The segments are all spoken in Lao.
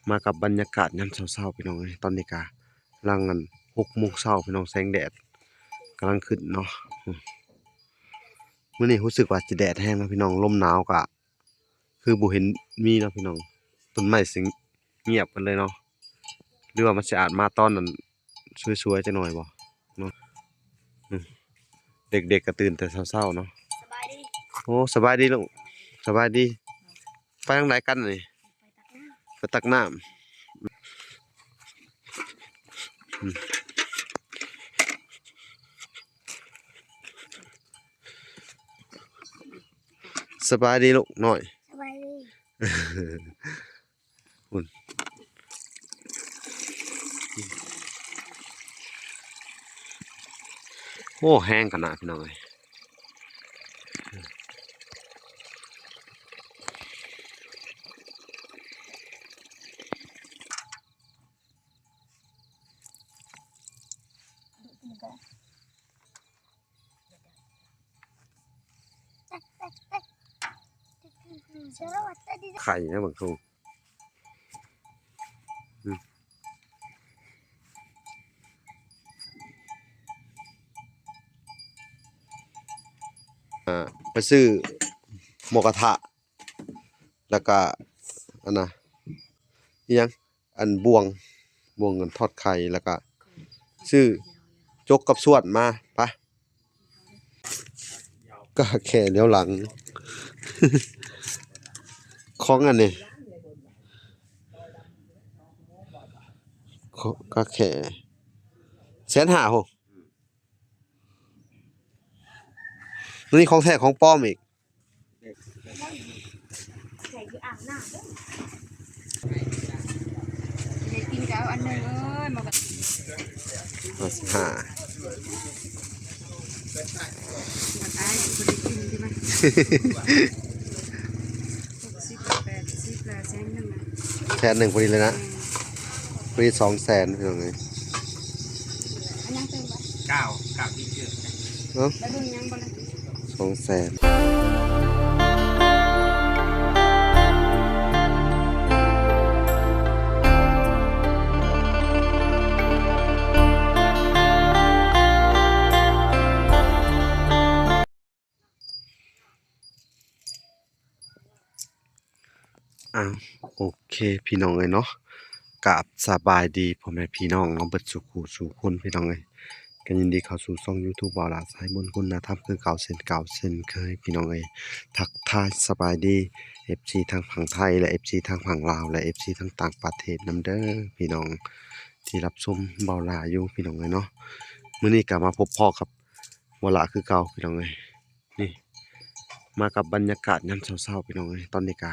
ມາກັບບັນຍາກາດຍາມເຊົ້າໆ ພີ່ນ້ອງເອີຍ. ຕອນນີ້ກະຫຼັງອັນ ຫົກໂມງເຊົ້າ ພີ່ນ້ອງ, ແສງແດດກຳລັງຂຶ້ນເນາະ. ອືມ ມື້ນີ້ຮູ້ສຶກວ່າຈະແດດແຮງເນາະ ພີ່ນ້ອງ, ລົມໜາວກະຄືບໍ່ເຫັນມີເນາະ ພີ່ນ້ອງ. ຕົ້ນໄມ້ຊິງຽບເບິດເລີຍເນາະ, ຫຼືວ່າມັນຊິອາດມາຕອນນັ້ນ ສວຍໆ ຈັກໜ່ອຍບໍ່ເນາະ. ອືມ ເດັກໆ ກໍຕື່ນແຕ່ເຊົ້າໆ ເນາະ. ສະບາຍດີ. ໂອ້ ສະບາຍດີລູກ, ສະບາຍດີ. ໄປທາງໃດກັນນີ້? ໄປຕັກນ້ຳ. ອືມ ສະບາຍດີລູກນ້ອຍ. ສະບາຍດີ. ພຸ້ນ ໂອ້ ແຮງຂະໜາດ ພີ່ນ້ອງເອີຍ. ໄຂ່ນະບາງໂຕ. ອືມ ອ່າ ໄປຊື້ໝູກກະທະ ແລ້ວກະ ອັນນະ ອີ່ຫຍັງ ອັນ ບ່ວງ ບ່ວງອັນທອດໄຂ່ ແລ້ວກະຊື້ຈົກກັບສ່ວນມາ. ໄປ ກະແຂ້ແນວຫຼັງ ຂອງອັນນີ້ ກະແຂ້ ແສນຫ້າໂຫ ນີ້ຂອງແທ້ຂອງປອມອີກ. ໄດ້ກິນກໍເອົາອັນໜຶ່ງເອີຍ ໝູກກະທະ ຫ້າສິບຫ້າ ບັກອ້າຍຊິບໍ່ໄດ້ກິນຕິມະ. ຫົກສິບ ແປດສິບ ແສນໜຶ່ງ ແສນໜຶ່ງພໍດີເລີຍນະ. ອືມ ພໍດີສອງແສນ ພີ່ນ້ອງເອີຍ. ອັນຍັງເຕີມບໍ່? ເກົ້າ ເກົ້າທີ່ເກີດນະ. ເອີ ໄປເບິ່ງຍັງບໍ່ລະ? ສອງແສນ. ອ້າວ ໂອເຄ ພີ່ນ້ອງເອີຍເນາະ, ກາບສະບາຍດີພໍ່ແມ່ພີ່ນ້ອງເນາະ ເບິດສູ່ຄູ່ສູ່ຄົນ ພີ່ນ້ອງເອີຍ. ກໍຍິນດີເຂົ້າສູ່ຊ່ອງຢູທູບ ບ່າວຫຼ້າ ສາຍບຸນຄຸນນະທຳ ຄືເກົ່າເຊັ່ນເກົ່າເຊັ່ນເຄີຍ ພີ່ນ້ອງເອີຍ. ທັກທາຍສະບາຍດີ ເອັຟຊີ ທັງຝັ່ງໄທ ແລະ ເອັຟຊີ ທັງຝັ່ງລາວ ແລະ ເອັຟຊີ ທັງຕ່າງປະເທດນຳເດີ ພີ່ນ້ອງທີ່ຮັບຊົມບ່າວຫຼ້າຢູ່ ພີ່ນ້ອງເອີຍເນາະ. ມື້ນີ້ກໍມາພົບພໍ້ກັບບ່າວຫຼ້າຄືເກົ່າ ພີ່ນ້ອງເອີຍ. ນີ້ ມາກັບບັນຍາກາດຍາມເຊົ້າໆ ພີ່ນ້ອງເອີຍ. ຕອນນີ້ກະ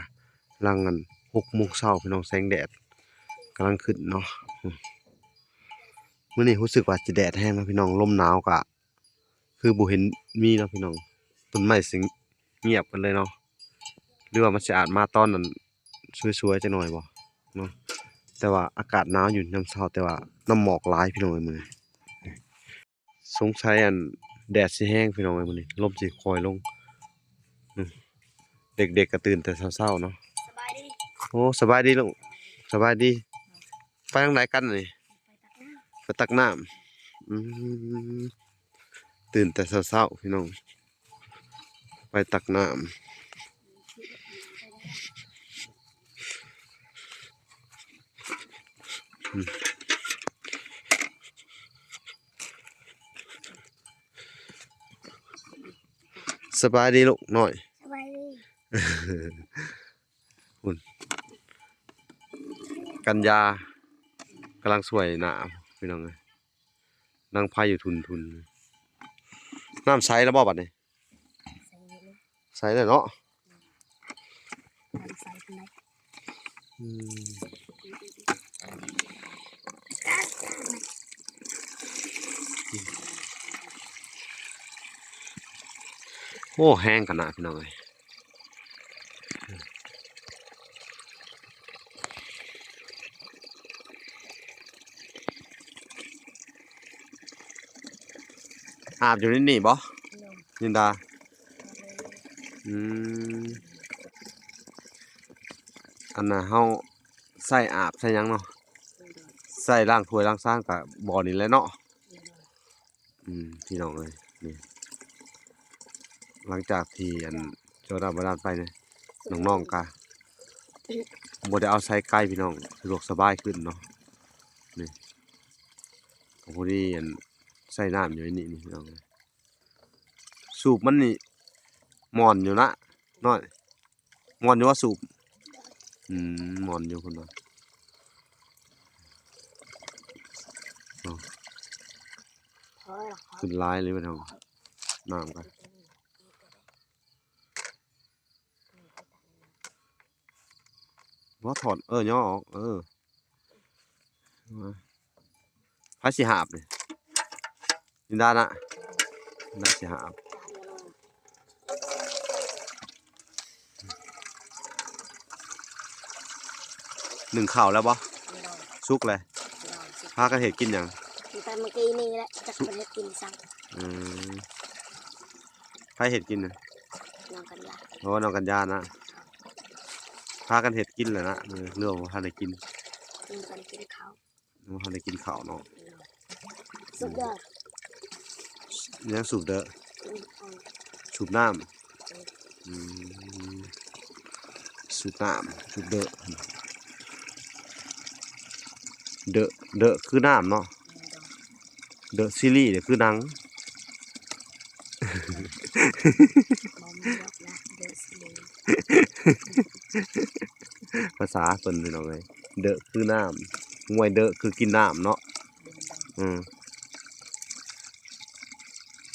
ຫຼັງອັນ ຫົກໂມງເຊົ້າ ພີ່ນ້ອງ, ແສງແດດກຳລັງຂຶ້ນເນາະ. ອືມ ມື້ນີ້ຮູ້ສຶກວ່າຈະແດດແຮງເນາະ ພີ່ນ້ອງ, ລົມໜາວກະຄືບໍ່ເຫັນມີເນາະ ພີ່ນ້ອງ. ຕົ້ນໄມ້ຊິງຽບເບິດເລີຍເນາະ, ຫຼືວ່າມັນຊິອາດມາຕອນນັ້ນ ສວຍໆ ຈັກໜ່ອຍບໍ່ເນາະ. ແຕ່ວ່າອາກາດໜາວຢູ່ຍາມເຊົ້າ, ແຕ່ວ່ານ້ຳໝອກຫຼາຍ ພີ່ນ້ອງເອີຍ ມື້ນີ້. ສົງໄສອັນ ແດດຊິແຮງ ພີ່ນ້ອງເອີຍ, ມື້ນີ້ລົມຊິຄ່ອຍລົງ. ອືມ ເດັກໆ ກໍຕື່ນແຕ່ເຊົ້າໆ ເນາະ. ສະບາຍດີ. ໂອ້ ສະບາຍດີລູກ, ສະບາຍດີ. ໄປທາງໃດກັນນີ້? ໄປຕັກນ້ຳ. ອືມ ຕື່ນແຕ່ເຊົ້າໆ ພີ່ນ້ອງ. ໄປຕັກນ້ຳ. ສະບາຍດີລູກນ້ອຍ. ສະບາຍດີ. ພຸ້ນ ກັນຍາກຳລັງສວຍໜ້າ ພີ່ນ້ອງເອີຍ. ດັງໄຟຢູ່ທຸນໆ. ນ້ຳໃສແລ້ວບໍ່ບັດນີ້? ໃສແລ້ວເນາະ. ອືມ ໂອ້ ແຮງຂະໜາດ ພີ່ນ້ອງເອີຍ. ອາບຢູ່ໃນນີ້ບໍ່? ໂດຍ. ລິນດາ. ອືມ ອັນນ່າ ເຮົາ ໃຊ້ອາບໃຊ້ຫຍັງເນາະ ໃຊ້ລ້າງຖ້ວຍລ້າງຊານກະບໍ່ນີ້ແຫຼະເນາະ. ອືມ ພີ່ນ້ອງເອີຍ ນີ້ ຫຼັງຈາກທີ່ອັນ ເຈົ້ານ້ຳບາດານໄປນີ້ ນ້ອງໆກະບໍ່ໄດ້ເອົາໃສ່ໄກ່ພີ່ນ້ອງ ສະດວກສະບາຍຂຶ້ນເນາະ. ນີ້ ກະພໍດີອັນ ໃສ່ນ້ຳຢູ່ໃນນີ້ພີ່ນ້ອງ ສູບມັນນີ້ມ່ອນຢູ່ນະນ້ອຍ ມ່ອນຢູ່ວ່າສູບ ອືມ ມ່ອນຢູ່ເພິ່ນວ່າ ໂອ້ ຂຶ້ນຫຼາຍເລີຍພີ່ນ້ອງ ນ້ຳກະ ບໍ່ຖອດ ເອີ ຍໍອອກ ເອີ ໃຜຊິຫາບນີ້ ລິນດານະ ລິນດາຊິຫາບ. ໜຶ້ງເຂົ້າແລ້ວບໍ່? ສຸກແລ້ວ ພາກັນເຮັດກິນຫຍັງ? ຕັ້ງແຕ່ມື້ກີ້ນີ້ແຫຼະ ຈັກເພິ່ນເຮັດກິນຊັ້ນ. ອືມ ໃຜເຮັດກິນນະ? ນ້ອງກັນຍາ ໂອ້ ນ້ອງກັນຍານະ ພາກັນເຮັດກິນແລ້ວນະ ເອີ ຫຼືວ່າບໍ່ທັນໄດ້ກິນ? ກິນກ່ອນກິນເຂົ້າ ບໍ່ທັນໄດ້ກິນເຂົ້າເນາະ. ສູບເດີ ຍັງສູບເດີ ສູບນ້ຳ ອືມ ສູບນ້ຳ ສູບເດີ ເດີ ເດີຄືນ້ຳເນາະ ເດີຊີຣີເດີຄືໜັງ ພາສາເພິ່ນພີ່ນ້ອງເອີຍ ເດີຄືນ້ຳ ງວຍເດີຄືກິນນ້ຳເນາະ. ອືມ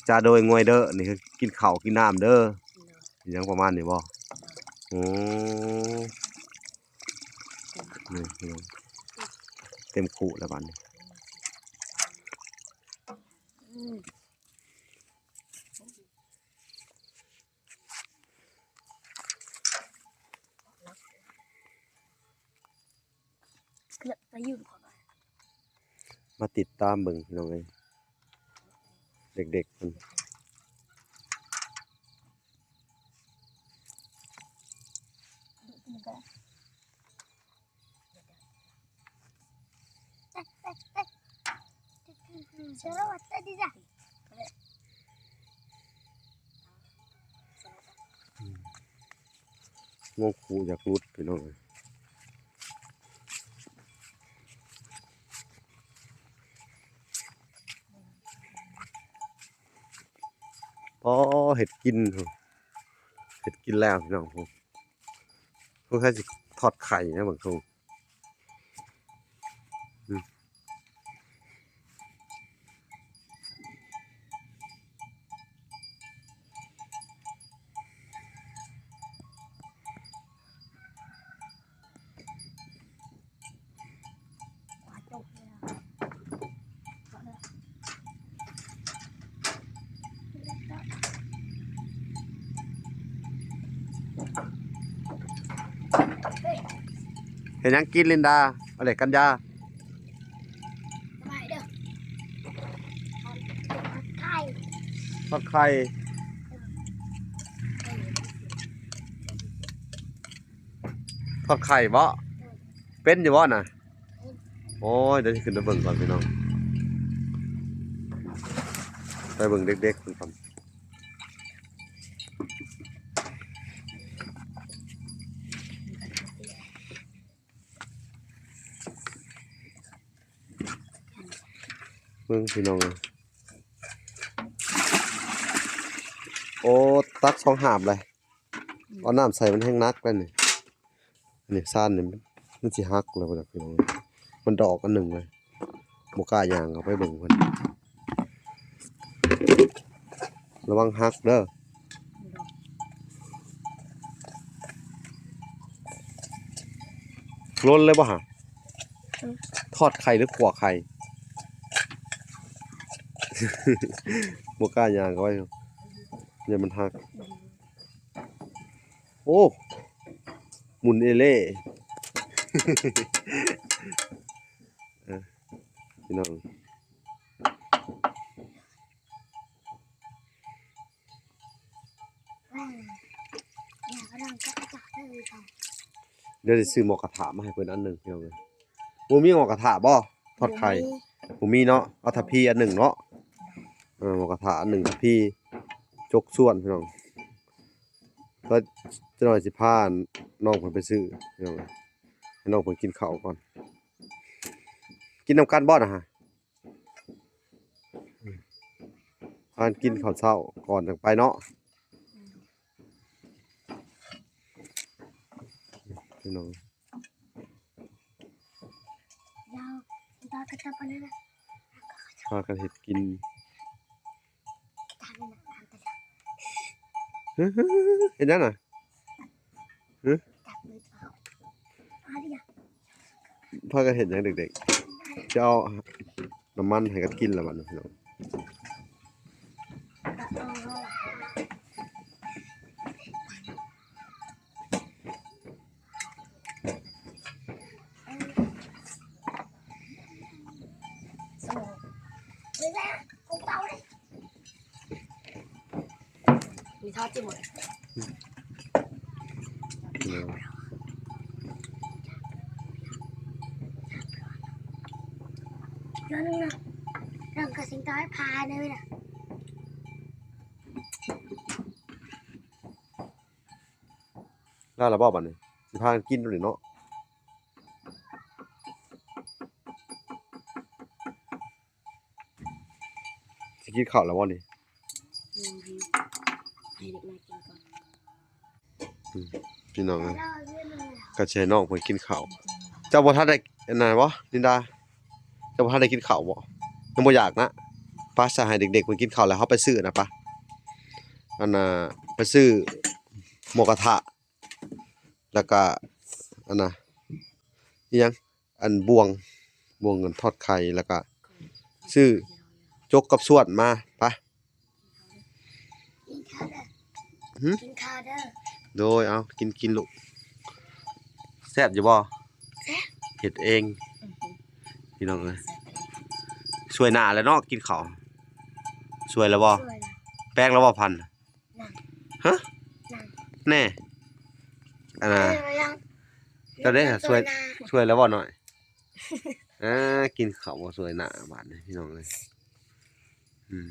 ຈາໂດຍງວຍເດີນີ້ຄືກິນເຂົ້າກິນນ້ຳເດີ ຫຍັງປະມານນີ້ບໍ່? ໂອ້ ນີ້ພີ່ນ້ອງ ເຕັມຄຸແລ້ວບາດນີ້. ມາຕິດຕາມເບິ່ງພີ່ນ້ອງເອີຍ ເດັກໆເພິ່ນ. ງວງຄູຢາກຫຼຸດພີ່ນ້ອງເອີຍ ອໍ ເຮັດກິນ ເຮັດກິນແລ້ວພີ່ນ້ອງ ສົງໄສຊິທອດໄຂ່ນະບາງຄົນ. ເຮັດຫຍັງກິນລິນດາ? ອາເລັກ ກັນຍາ ສະບາຍເດີ ທອດໄຂ່ ທອດໄຂ່ ທອດໄຂ່ບໍ? ເປັນຢູ່ບໍນະ? ໂອ້ຍ ດຽວຊິຂຶ້ນໄປເບິ່ງກ່ອນພີ່ນ້ອງ ໄປເບິ່ງເດັກໆເພິ່ນກ່ອນ. ເບິ່ງພີ່ນ້ອງເອີຍ ໂອ້ ຕັກສອງຫາບເລີຍ ເອົານ້ຳໃສ່ມັນແຮງໜັກເລີຍນີ້ ອັນນີ້ຊານນີ້ມັນ ມັນຊິຫັກແລ້ວພຸ້ນນະພີ່ນ້ອງ ມັນດອກອັນໜຶ່ງເລີຍ ບໍ່ກ້າຍ່າງເຂົ້າໄປເບິ່ງເພິ່ນ ລະວັງຫັກເດີ. ຫຼົ່ນເລີຍບໍ່ຫະ? ອືມ ທອດໄຂ່ຫຼືຂົ້ວໄຂ່? ບໍ່ກ້າຍ່າງເຂົ້າໄປ ຢ້ານມັນຫັກ. ໂອ້ ໝຸນເອເລ່ ເອີ ພີ່ນ້ອງ. ອ່າ ຢ່າກຳລັງຈັກຈັກເລີຍ. ດຽວຊິຊື້ໝໍ້ກະທະມາໃຫ້ເພິ່ນອັນໜຶ່ງ ພີ່ນ້ອງເອີຍ. ບໍ່ມີໝໍ້ກະທະບໍ່? ທອດໄຂ່ ບໍ່ມີ ບໍ່ມີເນາະ. ເອົາທະພີອັນໜຶ່ງເນາະ. ເອີ ໝໍ້ກະທະອັນໜຶ່ງ ທະພີ ຈົກສ່ວນ ພີ່ນ້ອງ. ແລ້ວຈັກໜ່ອຍຊິພານ້ອງເພິ່ນໄປຊື້ ພີ່ນ້ອງເອີຍ. ໃຫ້ນ້ອງເພິ່ນກິນເຂົ້າກ່ອນ. ກິນນຳກັນບໍ່ນະ? ພາກັນກິນເຂົ້າເຊົ້າກ່ອນຈັ່ງໄປເນາະ ພີ່ນ້ອງ. ພາກັນເຮັດກິນ. ເຮັດຫຍັງນະ? ຮຶ? ພາກັນເຮັດຫຍັງເດັກໆ? ຈະເອົານ້ຳມັນໃຫ້ກັນກິນລະບັດນີ້ ພີ່ນ້ອງ. ມີທາດຈິໝົດ ເລື່ອງໜຶ່ງນະ ເລື່ອງກະສິງຕາຍພາເລີຍນະ. ແລ້ວລະບໍ່ບັດນີ້ ຊິພາກັນກິນໂລດນີ້ເນາະ. ຊິກິນເຂົ້າແລ້ວບໍ່ນີ້? ອືມ ໃຫ້ເດັກນ້ອຍກິນກ່ອນ. ອືມ ພີ່ນ້ອງເອີຍ ກໍຊິໃຫ້ນ້ອງເພິ່ນກິນເຂົ້າ. ເຈົ້າບໍ່ທັນໄດ້ອັນນັ້ນບໍ່ ລິນດາ? ເຈົ້າບໍ່ທັນໄດ້ກິນເຂົ້າບໍ່? ຍັງບໍ່ຢາກນະ? ປະ ຊະ ໃຫ້ເດັກໆເພິ່ນກິນເຂົ້າແລ້ວເຮົາໄປຊື້ນະປະ. ອັນນ່າ ໄປຊື້ໝູກະທະ ແລ້ວກະອັນນ່າ ອີຫຍັງ ອັນບ່ວງ ບ່ວງອັນທອດໄຂ່ ແລ້ວກະຊື້ຈົກກັບສ່ວນມາ ໄປ. ຫຶ? ກິນເຂົ້າເດີ. ໂດຍ ເອົາ ກິນ ກິນລູກ. ແຊບຢູ່ບໍ່? ແຊບ. ເຮັດເອງ ອື ພີ່ນ້ອງເອີຍ. ສວຍໜ້າແລ້ວເນາະ ກິນເຂົ້າ. ສວຍແລ້ວບໍ່? ສວຍແລ້ວ. ແປງແລ້ວບໍ່ພັນ? ຍັງ. ຮະ? ຍັງ. ແນ່ ອັນນ່າ ເອີ ຍັງ. ເຈົ້າເດ້ ສວຍ ສວຍແລ້ວບໍ່ນ້ອຍ? ອ່າ ກິນເຂົ້າບໍ່ສວຍໜ້າບາດນີ້ ພີ່ນ້ອງເອີຍ. ອືມ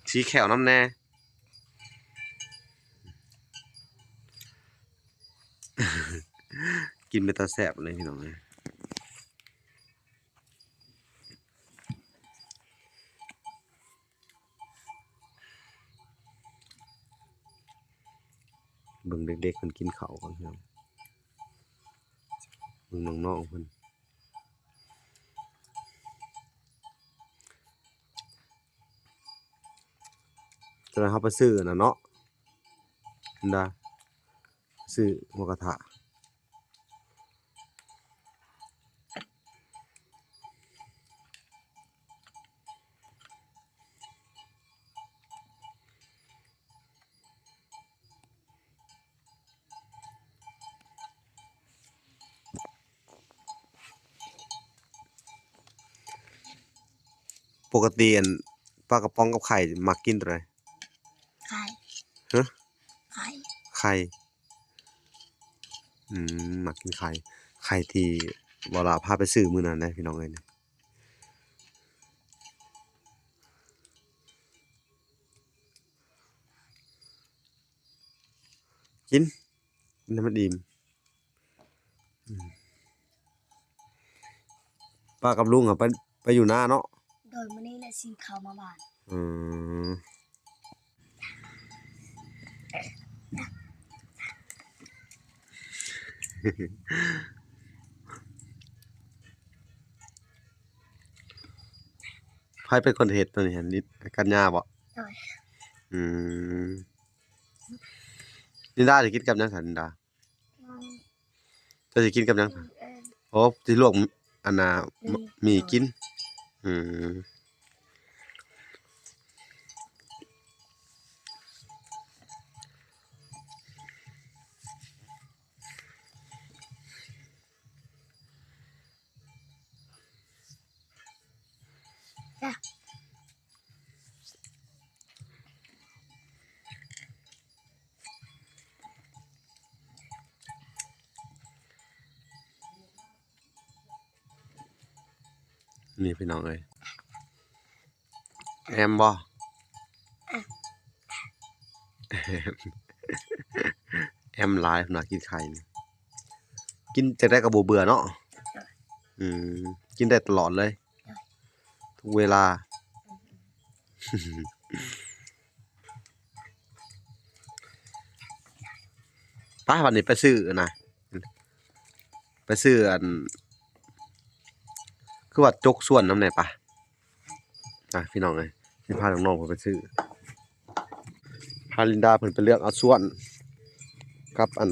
ສີແຂ້ວນຳແນ່. ກິນເປັນຕາແຊບເລີຍ ພີ່ນ້ອງເອີຍ. ເບິ່ງເດັກໆເພິ່ນກິນເຂົ້າກ່ອນ ພີ່ນ້ອງ. ເບິ່ງນ້ອງໆເພິ່ນ. ຈະໄດ້ເຮົາໄປຊື້ອັນນັ້ນເນາະ ອັນດາ ຊື້ໝູກະທະ. ປົກກະຕິອັນ ປາກະປ໋ອງກັບໄຂ່ມັກກິນໂຕໃດ? ໄຂ່. ຮະ? ໄຂ່. ໄຂ່. ອືມ ມັກກິນໄຂ່ ໄຂ່ທີ່ບໍ່ລະພາໄປຊື້ມື້ນັ້ນເດ້ ພີ່ນ້ອງເອີຍ. ກິນ ກິນໃຫ້ມັນອີ່ມ. ອືມ ປ້າກັບລຸງອະໄປ ໄປຢູ່ນາເນາະ. ໂດຍ ມື້ນີ້ແຫຼະຊິເຂົ້າມາບ້ານ. ອືມ ໃຜເປັນຄົນເຮັດໂຕນີ້? ອັນນີ້ກັນຍາບໍ? ໂດຍ. ອືມ ລິນດາຊິກິນກັບຫຍັງຊັ້ນ ລິນດາ? ອືມ ເຈົ້າຊິກິນກັບຫຍັງ? ໂອ້ ຊິລວກອັນນ່າ ໝີ່ ໝີ່ກິນ. ອືມ. ຈ້າ. ນີ້ພີ່ນ້ອງເອີຍ ແອມບໍ່? ແອມຫຼາຍພຸ້ນນະ ກິນໄຂ່ນີ້ ກິນຈັ່ງໃດກໍບໍ່ເບື່ອເນາະ. ອືມ ກິນໄດ້ຕະຫຼອດເລີຍ ທຸກເວລາ. ໄປ ບັດນີ້ໄປຊື້ນະ ໄປຊື້ອັນ ຄືວ່າຈົກສ່ວນນຳແດ່ປະ. ອ່ະ ພີ່ນ້ອງເອີຍ ຊິພານ້ອງໆເພິ່ນໄປຊື້ ພາລິນດາເພິ່ນໄປເລືອກເອົາສ່ວນກັບອັນ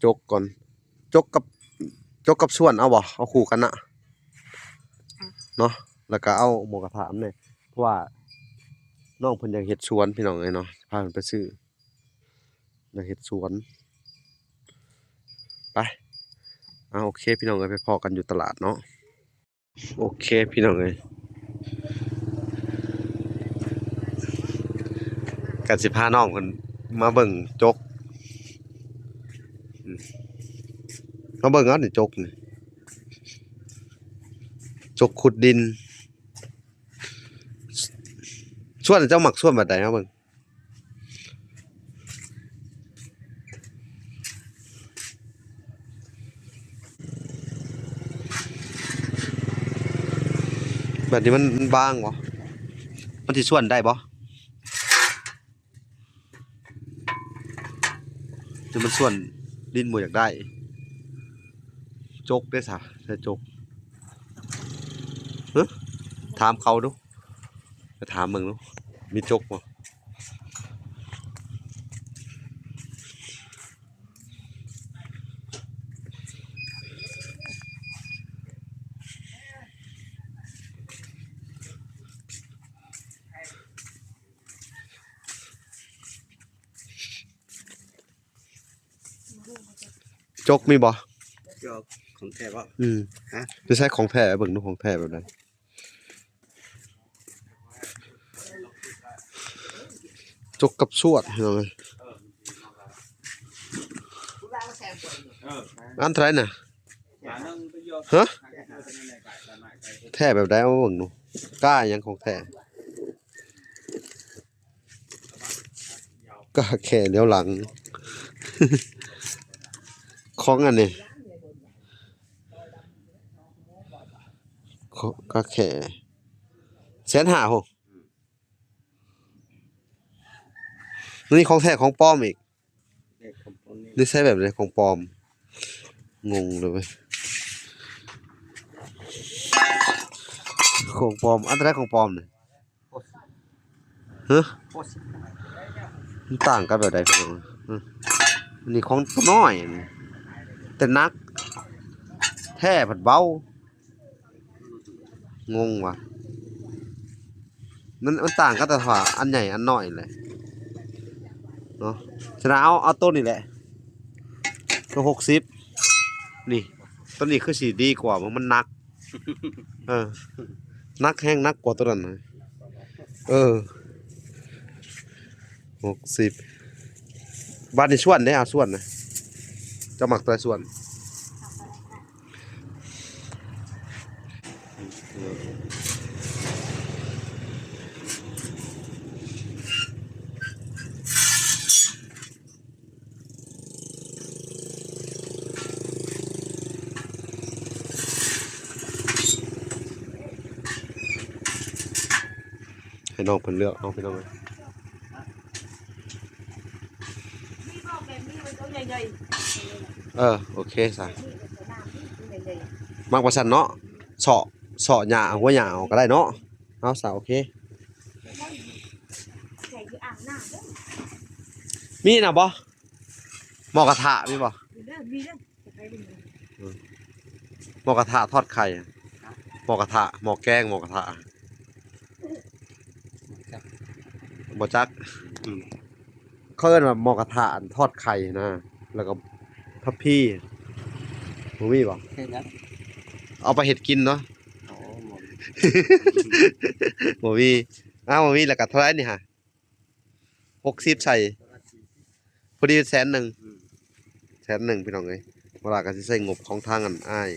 ຈົກກ່ອນ ຈົກກັບ ຈົກກັບສ່ວນເອົາບໍ່? ເອົາຄູ່ກັນນະ ເນາະ ແລ້ວກໍເອົາໝໍກະທະນຳແດ່ ເພາະວ່ານ້ອງເພິ່ນຢາກເຮັດສວນ ພີ່ນ້ອງເອີຍເນາະ ພາເພິ່ນໄປຊື້ ຢາກເຮັດສວນ ໄປ. ອ່າ ໂອເຄ ພີ່ນ້ອງເອີຍ ໄປພໍ້ກັນຢູ່ຕະຫຼາດເນາະ. ໂອເຄ ພີ່ນ້ອງເອີຍ ກະຊິພານ້ອງເພິ່ນມາເບິ່ງຈົກ ອືມ ມາເບິ່ງເອົານີ້ ຈົກນີ້ ຈົກຂຸດດິນ. ສ່ວນ ເຈົ້າມັກສ່ວນແບບໃດ ມາເບິ່ງ. ແບບນີ້ມັນ ມັນບາງບໍ່? ມັນຊິສ່ວນໄດ້ບໍ່? ຫຼືມັນສ່ວນດິນບໍ່ຢາກໄດ້? ຈົກເດ້ຊະ ໃຊ້ຈົກ ຮະ? ຖາມເຂົາດູ. ໄປຖາມເບິ່ງດູ ມີຈົກບໍ່? ຈົກມີບໍ່? ຈົກຂອງແທ້ບໍ່? ອືມ ຮະ? ໄປໃຊ້ຂອງແທ້ເບິ່ງດູ ຂອງແທ້ແບບໃດ? ຈົກກັບສວດ ພີ່ນ້ອງເອີຍ ອັນເທົ່າໃດນະ? ຮະ? ແທ້ແບບໃດ? ເອົາມາເບິ່ງດູ ກ້າຫຍັງຂອງແທ້? ກະແຂ້ແນວຫຼັງ ຂອງອັນນີ້ ກະແຂ້ ແສນຫ້າພຸ້ນ ນີ້ຂອງແທ້ຂອງປອມອີກ. ນີ້ໃຊ້ແບບໃດຂອງປອມ? ງົງເລີຍເວີຍ ຂອງປອມ ອັນໃດຂອງປອມນີ້? ຮະ? ມັນຕ່າງກັນແບບໃດພີ່ນ້ອງ? ຮະ? ອັນນີ້ຂອງໂຕນ້ອຍ ອັນນີ້ ແຕ່ໜັກ ແທ້ພັດເບົາ. ງົງວ່າ ມັນ ມັນຕ່າງກັນແຕ່ວ່າອັນໃຫຍ່ອັນນ້ອຍແຫຼະເນາະ. ສະນັ້ນເອົາ ເອົາໂຕນີ້ແຫຼະ ໂຕຫົກສິບນີ້ ໂຕນີ້ຄືຊິດີກວ່າ ມັນ ມັນໜັກ ເອີ ໜັກແຮງ ໜັກກວ່າໂຕນັ້ນນະ ເອີ ຫົກສິບ. ບາດນີ້ສ່ວນເດ້ ເອົາສ່ວນນະ ເຈົ້າມັກໂຕໃດສ່ວນ? ໃຫ້ນ້ອງເພິ່ນເລືອກເອົາ ພີ່ນ້ອງເອີຍ. ເອີ ໂອເຄຊະ ມັກວ່າຊັ້ນເນາະ ເຊາະ ເຊາະຫຍ້າ ຫົວຫຍ້າເອົາກໍໄດ້ເນາະ. ເອົາຊະ ໂອເຄ ມີນະບໍ່? ໝໍ້ກະທະມີບໍ່? ໝໍ້ກະທະທອດໄຂ່ ໝໍ້ກະທະ ໝໍ້ແກງ ໝໍ້ກະທະ ບໍ່ຈັກ. ອືມ ເຂົາເອີ້ນວ່າໝໍ້ກະທະອັນທອດໄຂ່ນະ ແລ້ວກໍທັບພີ ບໍ່ມີບໍ່? ເຮັດຫຍັງ? ເອົາໄປເຮັດກິນເນາະ. ໂອ້ ບໍ່ມີ ບໍ່ມີ. ອ້າວ ບໍ່ມີ ແລ້ວກໍເທົ່າໃດນີ້ຫະ? ຫົກສິບໃສ່ ພໍດີແສນໜຶ່ງ ອືມ ແສນໜຶ່ງ ພີ່ນ້ອງເອີຍ. ເວລາກໍຊິໃຊ້ງົບຂອງທາງອັນອ້າຍ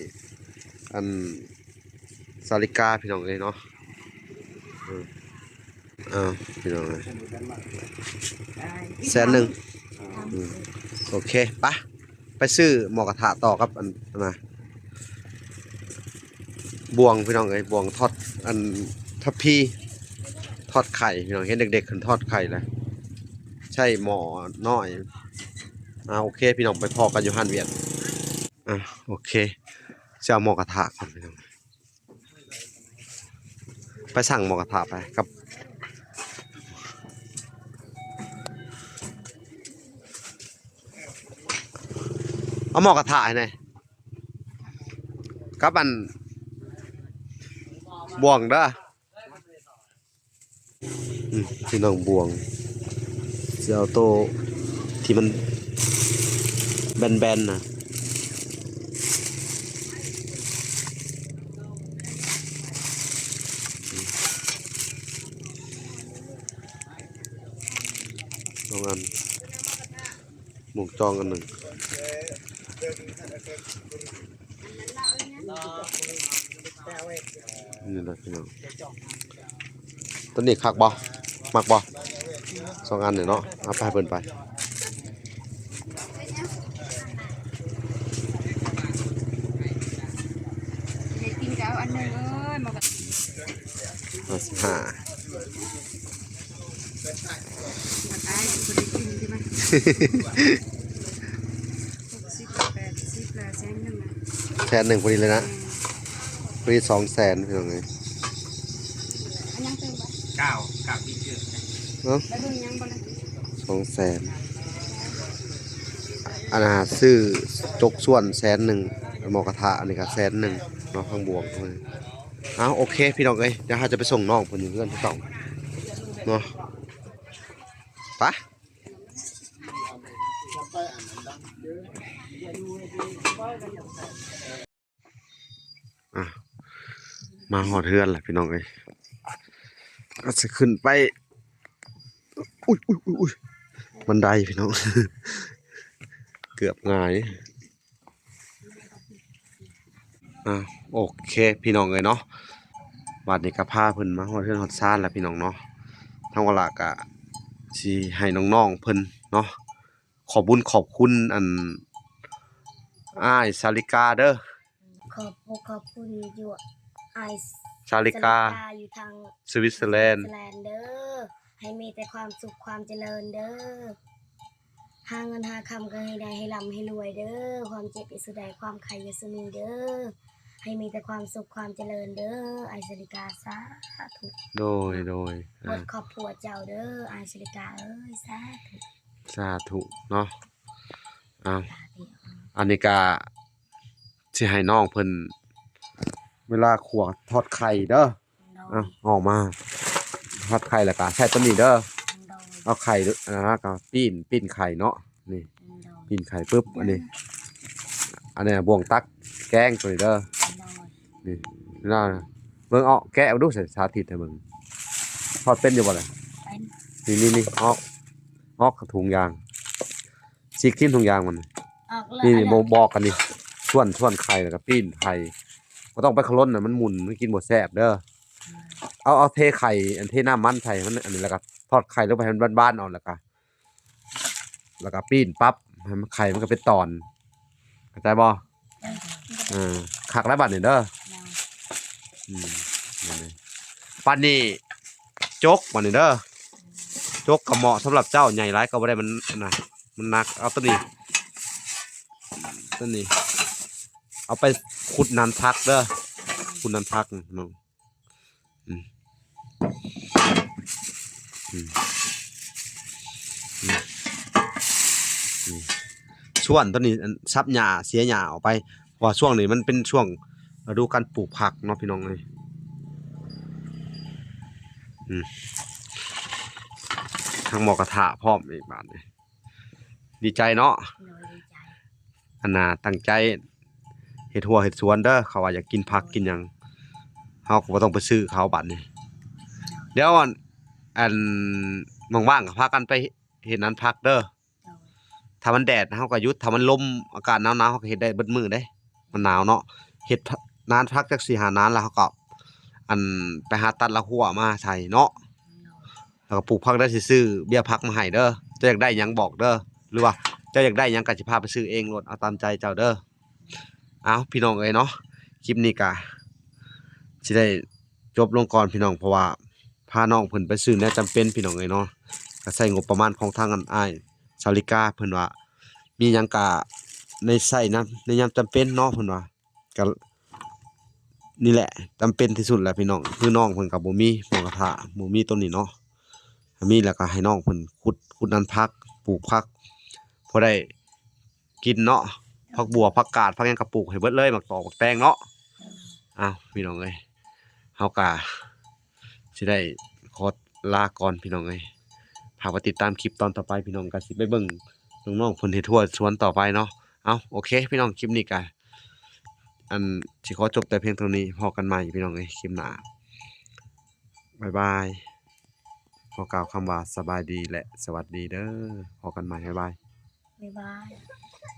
ອັນ ສາລິກາພີ່ນ້ອງເອີຍເນາະ. ເອີ ເອົາພີ່ນ້ອງເອີຍ ແສນໜຶ່ງ. ອືມ ໂອເຄ ໄປ ໄປຊື້ໝໍ້ກະທະຕໍ່ກັບອັນ ອັນນະ ບ່ວງພີ່ນ້ອງເອີຍ ບ່ວງທອດ ອັນ ທັບພີ ທອດໄຂ່ພີ່ນ້ອງ. ເຫັນເດັກໆເພິ່ນທອດໄຂ່ແລ້ວ ໃຊ້ໝໍ້ນ້ອຍ. ອ່າ ໂອເຄພີ່ນ້ອງ ໄປພໍ້ກັນຢູ່ຮ້ານຫວຽດ. ອ່າ ໂອເຄ ຊິເອົາໝໍ້ກະທະກ່ອນພີ່ນ້ອງ. ໄປສັ່ງໝໍ້ກະທະໄປກັບ ເອົາໝໍ້ກະທະໃຫ້ແດ່ ກັບອັນ ບ່ວງເດີ. ອືມ ພີ່ນ້ອງ ບ່ວງ ຊິເອົາໂຕທີ່ມັນແບນໆນະ. ສອງອັນ ໝວກຈອງອັນໜຶ່ງ. ນີ້ແຫຼະພີ່ນ້ອງ ໂຕນີ້ຄັກບໍ່? ມັກບໍ່? ສອງອັນນີ້ເນາະ ເອົາໄປໃຫ້ເພິ່ນໄປ. ໄດ້ກິນກໍເອົາອັນໜຶ່ງເອີຍ ໝໍ້ກະທະ ຫ້າສິບຫ້າ. ແສນໜຶ່ງພໍດີເລີຍນະ ພໍດີສອງແສນພີ່ນ້ອງເອີຍ. ເອົ້າ ສອງແສນ ອັນນ່າ ຊື້ຈົກສ່ວນແສນໜຶ່ງ ໝໍ້ກະທະອັນນີ້ກໍແສນໜຶ່ງເນາະ ທັງບ່ວງ. ເອົາ ໂອເຄພີ່ນ້ອງເອີຍ ດຽວເຮົາຈະໄປສົ່ງນ້ອງເພິ່ນຢູ່ເຮືອນຄືເກົ່າເນາະ ໄປ. ອ່ະ ມາຮອດເຮືອນແລ້ວພີ່ນ້ອງເອີຍ ກໍຊິຂຶ້ນໄປ ອຸ້ຍ ອຸ້ຍ ອຸ້ຍ ອຸ້ຍ ບັນໄດພີ່ນ້ອງ ເກືອບຫງາຍ. ອ່າ ໂອເຄພີ່ນ້ອງເອີຍເນາະ ບາດນີ້ກໍພາເພິ່ນມາຮອດເຮືອນຮອດຊານແລ້ວພີ່ນ້ອງເນາະ. ທາງວາລະກະຊິໃຫ້ນ້ອງໆເພິ່ນເນາະ ຂອບບຸນຂອບຄຸນອັນອ້າຍສາລິກາເດີ. ຂອບ ຂອບຄຸນຢູ່ອ້າຍສາລິກາ ສາລິກາຢູ່ທາງສະວິດເຊີແລນ ສະວິດເຊີແລນເດີ ໃຫ້ມີແຕ່ຄວາມສຸກຄວາມຈະເລີນເດີ. ຫາເງິນຫາຄຳກໍໃຫ້ໄດ້ ໃຫ້ລ່ຳໃຫ້ລວຍເດີ. ຄວາມເຈັບຢ່າສູ່ໄດ້ ຄວາມໄຂ້ຢ່າສູ່ມີເດີ. ໃຫ້ມີແຕ່ຄວາມສຸກຄວາມຈະເລີນເດີ ອ້າຍສາລິກາ ສາທຸ. ໂດຍ ໂດຍ ເບິດຄອບຄົວເຈົ້າເດີ ອ້າຍສາລິກາເອີຍ ສາທຸ ສາທຸເນາະ. ເອົາ ອັນນີ້ກະຊິໃຫ້ນ້ອງເພິ່ນເວລາຂົ້ວທອດໄຂ່ເດີ. ໂດຍ ເອົາ ອອກມາທອດໄຂ່ແລ້ວກະໃສ່ຕົວນີ້ເດີ. ໂດຍ ເອົາໄຂ່ ອ່າ ກະປີ້ນ ປີ້ນໄຂ່ເນາະ ນີ້. ໂດຍ ປີ້ນໄຂ່ປຶບ ອັນນີ້ ອັນນີ້ບ່ວງຕັກແກງຕົວນີ້ເດີ. ໂດຍ ນີ້ ເບິ່ງ ເອົາແກະເບິ່ງດູ ສາທິດໃຫ້ເບິ່ງ. ທອດເປັນຢູ່ບໍ່ລະ? ເປັນ ນີ້ໆໆ ອອກ ອອກຖົງຢາງ ຊິກິນຖົງຢາງມັນ ອອກເລີຍ ນີ້ໆ ອັນນັ້ນ ບອກກັນນີ້ ສ່ວນ ສ່ວນໄຂ່ແລ້ວກໍປີ້ນໄຂ່ ບໍ່ຕ້ອງໄປຂະຫຼົ່ນນະ ມັນໝຸ່ນ ມັນກິນບໍ່ແຊບເດີ. ເອົາ ເອົາເທໄຂ່ ອັນເທນ້ຳມັນໃສ່ມັນ ອັນນີ້ ແລ້ວກໍທອດໄຂ່ລົງໄປໃຫ້ມັນບານໆ ເອົາ ແລ້ວກໍ ແລ້ວກໍປີ້ນປັບໃຫ້ມັນ ໄຂ່ມັນກໍເປັນຕອນ ເຂົ້າໃຈບໍ່? ເອີ ຄັກແລ້ວບັດນີ້ເດີ. ອືມ ບັດນີ້ ຈົກບັດນີ້ເດີ ຈົກກໍເໝາະສຳລັບເຈົ້າ ໃຫຍ່ຫຼາຍກໍບໍ່ໄດ້ ມັນ ອັນນະ ມັນໜັກ. ເອົາຕົວນີ້ ຕົວນີ້ ເອົາໄປຂຸດນານຜັກເດີ ຂຸດນານຜັກເນາະ. ອືມ ອືມ ອືມ ອືມ ສ່ວນຕົວນີ້ ອັນ ສັບຫຍ້າ ເສຍຫຍ້າອອກໄປ ເພາະວ່າຊ່ວງນີ້ມັນເປັນຊ່ວງລະດູການປູກຜັກເນາະ ພີ່ນ້ອງເອີຍ. ອືມ ທັງໝໍ້ກະທະພ້ອມອີກບາດນີ້ ດີໃຈເນາະ. ໂດຍ ດີໃຈ ອັນນ່າ ຕັ້ງໃຈເຮັດຮົ້ວເຮັດສວນເດີ ເຂົາວ່າຢາກກິນຜັກກິນຫຍັງ ເຮົາກໍບໍ່ຕ້ອງໄປຊື້ເຂົາບັດນີ້. ດຽວ ອັນ ອັນ ວ່າງໆກໍພາກັນໄປເຮັດນານຜັກເດີ. ໂດຍ ຖ້າມັນແດດເຮົາກໍຢຸດ ຖ້າມັນລົມ ອາກາດໜາວໆ ເຮົາກໍເຮັດໄດ້ເບິດມື້ເດ້ ມັນໜາວເນາະ. ເຮັດນານຜັກຈັກສີ່ຫ້ານານ ແລ້ວເຮົາກໍ ອັນ ໄປຫາຕັດລາກຮົ້ວມາໃສ່ເນາະ ແລ້ວກໍປູກຜັກໄດ້ ຊິຊື້ເບ້ຍຜັກມາໃຫ້ເດີ. ເຈົ້າຢາກໄດ້ຫຍັງບອກເດີ ຫຼືວ່າເຈົ້າຢາກໄດ້ຫຍັງກໍຊິພາໄປຊື້ເອງໂລດ ເອົາຕາມໃຈເຈົ້າເດີ. ເອົາ ພີ່ນ້ອງເອີຍເນາະ ຄລິບນີ້ກະຊິໄດ້ຈົບລົງກ່ອນພີ່ນ້ອງ ເພາະວ່າພານ້ອງເພິ່ນໄປຊື້ແນວຈຳເປັນພີ່ນ້ອງເອີຍເນາະ ກະໃຊ້ງົບປະມານຂອງທາງອັນອ້າຍສາວລິກາ ເພິ່ນວ່າມີຫຍັງກະໄດ້ໃຊ້ນຳໃນຍາມຈຳເປັນເນາະ ເພິ່ນວ່າ ກະນີ້ແຫຼະ ຈຳເປັນທີ່ສຸດແຫຼະພີ່ນ້ອງ ຄືນ້ອງເພິ່ນກະບໍ່ມີໝໍ້ກະທະ ບໍ່ມີໂຕນີ້ເນາະ ຖ້າມີແລ້ວກະໃຫ້ນ້ອງເພິ່ນຂຸດ ຂຸດອັນຜັກ ປູກຜັກ ພໍໄດ້ ກິນເນາະ ຜັກບົ່ວ ຜັກກາດ ຜັກຫຍັງກະປູກໃຫ້ເບິດເລີຍ ໝາກຕອກ ໝາກແຕງເນາະ. ອ້າວ ພີ່ນ້ອງເອີຍ ເຮົາກະຊິໄດ້ຂໍລາກ່ອນພີ່ນ້ອງເອີຍ ຝາກໄວ້ຕິດຕາມຄລິບຕອນຕໍ່ໄປ ພີ່ນ້ອງກະຊິໄປເບິ່ງນ້ອງໆເພິ່ນເຮັດຮົ້ວສວນຕໍ່ໄປເນາະ. ເອົາ ໂອເຄ ພີ່ນ້ອງ ຄລິບນີ້ກະ ອັນ ຊິຂໍຈົບແຕ່ພຽງເທົ່ານີ້ ພໍ້ກັນໃໝ່ພີ່ນ້ອງເອີຍ ຄລິບໜ້າ ບາຍບາຍ ຂໍກ່າວຄຳວ່າສະບາຍດີ ແລະ ສະຫວັດດີເດີ ພໍ້ກັນໃໝ່ ບາຍບາຍ ບາຍບາຍ.